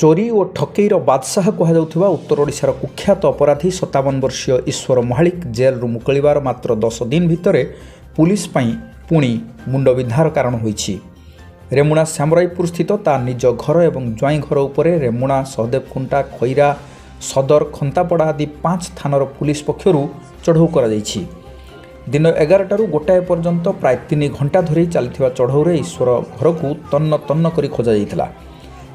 ଚୋରି ଓ ଠକେଇର ବାଦଶାହ କୁହାଯାଉଥିବା ଉତ୍ତର ଓଡ଼ିଶାର କୁଖ୍ୟାତ ଅପରାଧୀ 57 ବର୍ଷୀୟ ଈଶ୍ୱର ମହାଳିକ ଜେଲ୍ରୁ ମୁକୁଳିବାର ମାତ୍ର 10 ଦିନ ଭିତରେ ପୁଲିସ ପାଇଁ ପୁଣି ମୁଣ୍ଡବିନ୍ଧାର କାରଣ ହୋଇଛି। ରେମୁଣା ଶ୍ୟାମରାଇପୁର ସ୍ଥିତ ତା ନିଜ ଘର ଏବଂ ଜ୍ୱାଇଁ ଘର ଉପରେ ରେମୁଣା, ସହଦେବଖୁଣ୍ଟା, ଖଇରା, ସଦର, ଖନ୍ତାପଡ଼ା ଆଦି ପାଞ୍ଚ ଥାନାର ପୁଲିସ ପକ୍ଷରୁ ଚଢ଼ଉ କରାଯାଇଛି। ଦିନ 11ଟାରୁ 1 ପର୍ଯ୍ୟନ୍ତ ପ୍ରାୟ 3 ଘଣ୍ଟା ଧରି ଚାଲିଥିବା ଚଢ଼ଉରେ ଈଶ୍ୱର ଘରକୁ ତନ୍ନ ତନ୍ନ କରି ଖୋଜାଯାଇଥିଲା।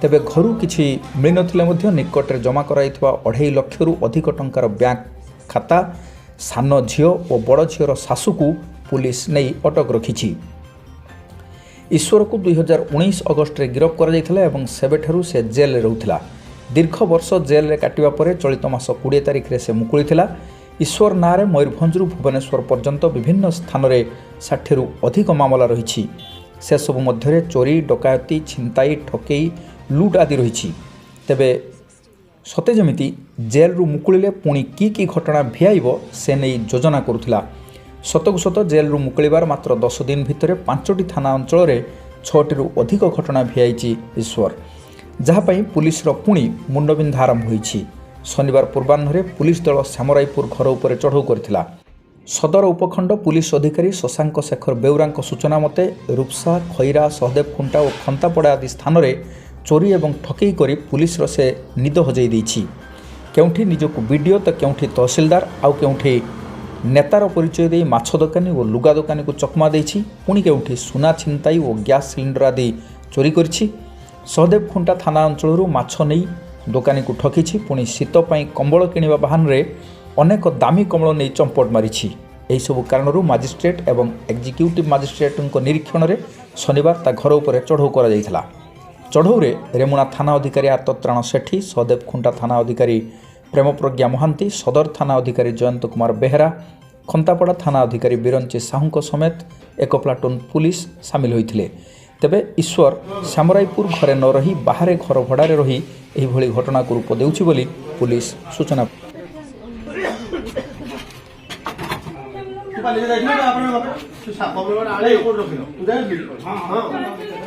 ତେବେ ଘରୁ କିଛି ମିଳିନଥିଲେ ମଧ୍ୟ ନିକଟରେ ଜମା କରାଯାଇଥିବା 2.5 ଲକ୍ଷରୁ ଅଧିକ ଟଙ୍କାର ବ୍ୟାଙ୍କ ଖାତା, ସାନ ଝିଅ ଓ ବଡ଼ ଝିଅର ଶାଶୁକୁ ପୁଲିସ ନେଇ ଅଟକ ରଖିଛି। ଈଶ୍ୱରକୁ 2019 ଅଗଷ୍ଟରେ ଗିରଫ କରାଯାଇଥିଲା ଏବଂ ସେବେଠାରୁ ସେ ଜେଲ୍ରେ ରହୁଥିଲା। ଦୀର୍ଘ ବର୍ଷ ଜେଲ୍ରେ କାଟିବା ପରେ ଚଳିତ ମାସ 20 ତାରିଖରେ ସେ ମୁକୁଳିଥିଲା। ଈଶ୍ୱର ନାଁରେ ମୟୂରଭଞ୍ଜରୁ ଭୁବନେଶ୍ୱର ପର୍ଯ୍ୟନ୍ତ ବିଭିନ୍ନ ସ୍ଥାନରେ 60ରୁ ଅଧିକ ମାମଲା ରହିଛି। ସେସବୁ ମଧ୍ୟରେ ଚୋରି, ଡକାୟତି, ଛିନତାଇ, ଠକେଇ, ଲୁଟ୍ ଆଦି ରହିଛି। ତେବେ ସତେ ଯେମିତି ଜେଲ୍ରୁ ମୁକୁଳିଲେ ପୁଣି କି କି ଘଟଣା ଭିଆଇବ, ସେ ନେଇ ଯୋଜନା କରୁଥିଲା। ସତକୁ ସତ ଜେଲ୍ରୁ ମୁକୁଳିବାର ମାତ୍ର 10 ଦିନ ଭିତରେ ପାଞ୍ଚଟି ଥାନା ଅଞ୍ଚଳରେ ଛଅଟିରୁ ଅଧିକ ଘଟଣା ଭିଆଇଛି ଈଶ୍ୱର, ଯାହା ପାଇଁ ପୁଲିସର ପୁଣି ମୁଣ୍ଡବିନ୍ଧା ଆରମ୍ଭ ହୋଇଛି। ଶନିବାର ପୂର୍ବାହ୍ନରେ ପୁଲିସ ଦଳ ଶ୍ୟାମରାଇପୁର ଘର ଉପରେ ଚଢ଼ଉ କରିଥିଲା। ସଦର ଉପଖଣ୍ଡ ପୁଲିସ ଅଧିକାରୀ ଶଶାଙ୍କ ଶେଖର ବେଉରାଙ୍କ ସୂଚନା ମତେ, ରୂପସା, ଖଇରା, ସହଦେବଖୁଣ୍ଟା ଓ ଖନ୍ତାପଡ଼ା ଆଦି ସ୍ଥାନରେ ଚୋରି ଏବଂ ଠକେଇ କରି ପୁଲିସର ସେ ନିଦ ହଜାଇ ଦେଇଛି। କେଉଁଠି ନିଜକୁ ବିଡ଼ିଓ ତ କେଉଁଠି ତହସିଲଦାର, ଆଉ କେଉଁଠି ନେତାର ପରିଚୟ ଦେଇ ମାଛ ଦୋକାନୀ ଓ ଲୁଗା ଦୋକାନୀକୁ ଚକମା ଦେଇଛି। ପୁଣି କେଉଁଠି ସୁନା ଛିନତାଇ ଓ ଗ୍ୟାସ୍ ସିଲିଣ୍ଡର ଆଦି ଚୋରି କରିଛି। ସହଦେବଖୁଣ୍ଟା ଥାନା ଅଞ୍ଚଳରୁ ମାଛ ନେଇ ଦୋକାନୀକୁ ଠକିଛି। ପୁଣି ଶୀତ ପାଇଁ କମ୍ବଳ କିଣିବା ବାହାନାରେ ଅନେକ ଦାମୀ କମ୍ବଳ ନେଇ ଚମ୍ପଟ ମାରିଛି। ଏହିସବୁ କାରଣରୁ ମାଜିଷ୍ଟ୍ରେଟ୍ ଏବଂ ଏକ୍ଜିକ୍ୟୁଟିଭ୍ ମାଜିଷ୍ଟ୍ରେଟ୍ଙ୍କ ନିରୀକ୍ଷଣରେ ଶନିବାର ତା ଘର ଉପରେ ଚଢ଼ଉ କରାଯାଇଥିଲା। ଚଢ଼ଉରେ ରେମୁଣା ଥାନା ଅଧିକାରୀ ଆର୍ତ୍ତତ୍ରାଣ ସେଠୀ, ସହଦେବଖୁଣ୍ଟା ଥାନା ଅଧିକାରୀ ପ୍ରେମପ୍ରଜ୍ଞା ମହାନ୍ତି, ସଦର ଥାନା ଅଧିକାରୀ ଜୟନ୍ତ କୁମାର ବେହେରା, ଖନ୍ତାପଡ଼ା ଥାନା ଅଧିକାରୀ ବିରଞ୍ଚି ସାହୁଙ୍କ ସମେତ ଏକ ପ୍ଲାଟୁନ୍ ପୁଲିସ ସାମିଲ ହୋଇଥିଲେ। ତେବେ ଈଶ୍ୱର ଶ୍ୟାମରାଇପୁର ଘରେ ନ ରହି ବାହାରେ ଘର ଭଡ଼ାରେ ରହି ଏହିଭଳି ଘଟଣାକୁ ରୂପ ଦେଉଛି ବୋଲି ପୁଲିସ ସୂଚନା ତୁ ପାଲିରେ ଯାଇଥିଲୁ ନା? ଆପଣ ତୁ ସାପ ଆଳେ କୋଉଠି ରଖିଲ? ତୁ ଯାଇଥିଲୁ? ହଁ।